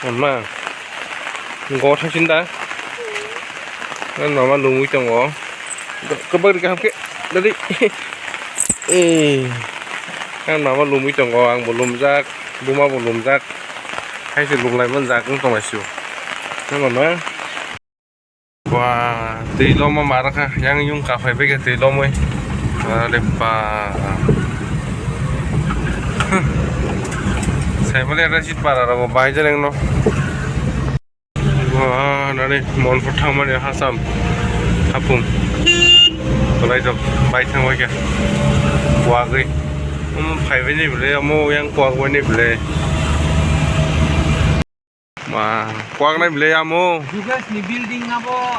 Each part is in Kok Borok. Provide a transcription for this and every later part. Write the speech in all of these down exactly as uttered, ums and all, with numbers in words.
Ama, go thangsin da. Ang mama lumui tongo. Kebak kaham khe, dadi. Eh, ang mama lumui tongo, ang bo lumjak, buma bo lumjak. Hai se lumlai manjak, wng tonglaisio. Ang mama. Ba, twi loma ma rwkha, yang yung kaphai bai khe twi lomwi. Are ba. Saimali ada sit para rogo bai jereng no. Ba, nani mon pho thangmani hasam. Hapung. Belai jok bai thangbai khe. Kuagwi. Omo phaibai ni bwle, omo yang kuagbai ni bwle. Ma, kuak nai bwle amo. Bigas ni building abo.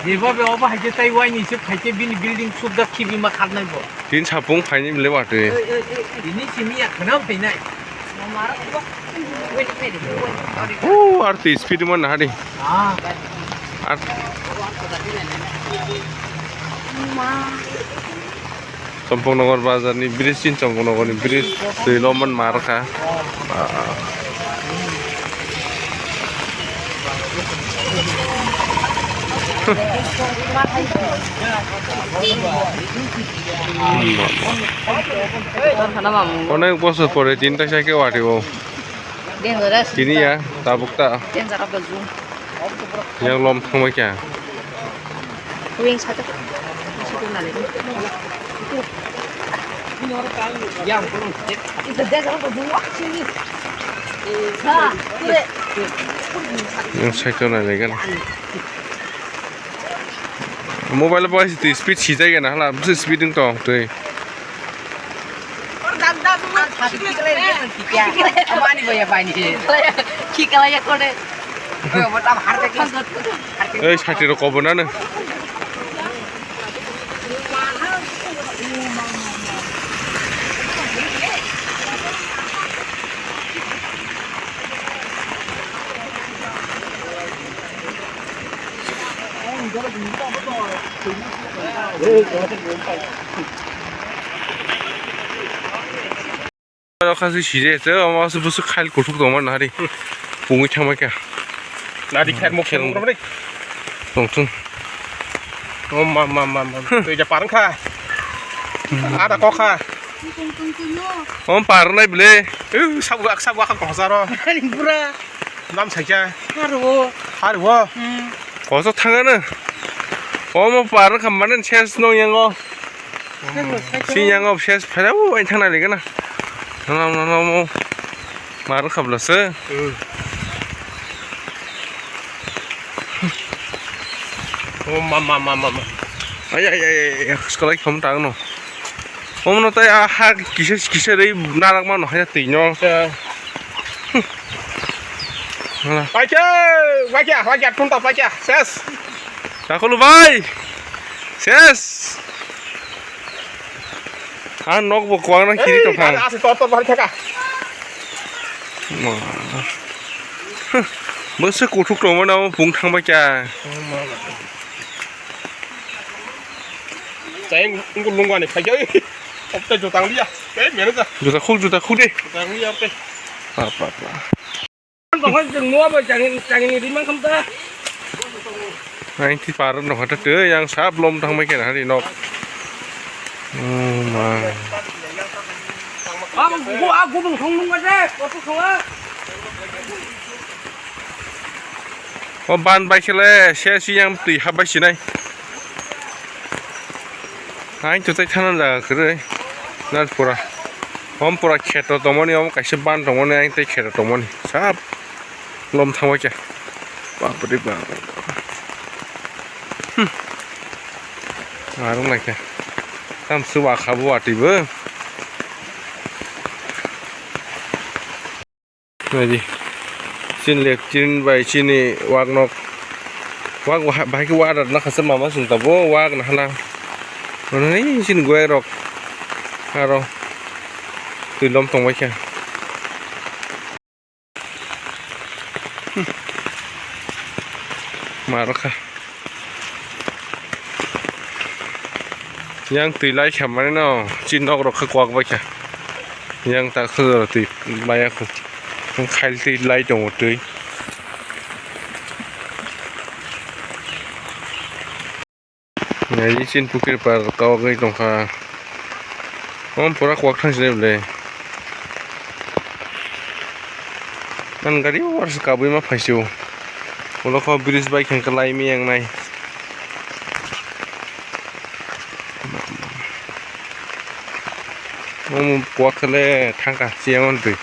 Jeba be obo hai khe tai wai ni se phai khe bini building subda khibi ma khat nai bo. Tin sapung phai ni bwle watwi. Bini simi ya khana phai nai. Oh, ar twi speed man hari. Ah. Ar. Chompoknagar bazar ni bridge, chini Chompoknagar ni bridge twi lomani ma rwkha. Onek bosor pore tin ta cycle wati o. Dangerous. Tini ya, tabuk ta. Danger of the zoo. Yang lom thangbai kha. Wing satu. Satu nani. Yang danger of the zoo. Yang cycle nani kan. Mobile bai speed sijai gana hala, speed wng tong twi. Ei, sati rok kobo nano. Khasi sije te omo aswk bwswk khail kuthuk tongma nahari. Pungwi thangma kha. Nadi kher mo kher mo. Tongthung. Oh, ma, ma, ma, ma. Twi ja parang kha. Ada kok kha. Om parnai bwle. Eh, sabu ak sabu ak kok saro. Ani bura. Lam saikya. Haro. Haro. Hmm. Koso thangano. Omo par khambanan ses nong yango. Sini yango ses phara u ain thangna ligana. Nang nang nang mo. Mar khabla se. Oh, ma, ma, ma, ma, ma. Ay, ay, ay, ay, ay, sekolah kamu tang no. Omo no tai a ha kisa kisa rei narak mano haya twi no. Paikhe, paikhe, paikhe, thunta paikhe, ses. Takulu bai. Ses. Ha nok bo kwang na khiri to phang. Ase tor tor bhari thaka. Bo se kuthuk tongma na pung thangba kya. Chayeng, ungkul lungwani phai jai. Opte jutang dia. Eh, manager. Juta khuk, juta khuk de. Jutang dia, opte. Pa, pa, pa. Bang hoi jeng mua bai jangin, jangin ri mang kham ta. Nai ti par no hata te yang sap lom thang mai kena hari nok. Oh, ma. Ang gua, aku bang thong nung aja, aku thong ah. O ban bai khe le se si yang twi hap bai sinai. Ang to tai thana jaga kwrwi. Nal pura. Om pura kheto tongmani, om kaisa ban tongmani, ang tei kheto tongmani. Sap lom thangbai khe. Bap re bap. Hmm. Arung lai khe. Tam suba khabu ati bo. Naidi. Chini latrine bai chini wak nok. Wak bahai khe wak rok nakha se mama song tabuk wak naha lang. Mane chini guai rok. Aro twi lom tong bai kha. Ma rok kha. Yang twi lai kha mane no, chini nok rok kha kwak bai kha. Yang ta khwlwrok twi maya khu. Khail twi lai tongo twi. Nai chin pukir par kawagwi tongkha. Om pura kwak thang sini ble. An gari war se kabui ma phaisio. Ulo kho bridge bai khe lai mi yang nai. Om kwak le thangka siang on twi.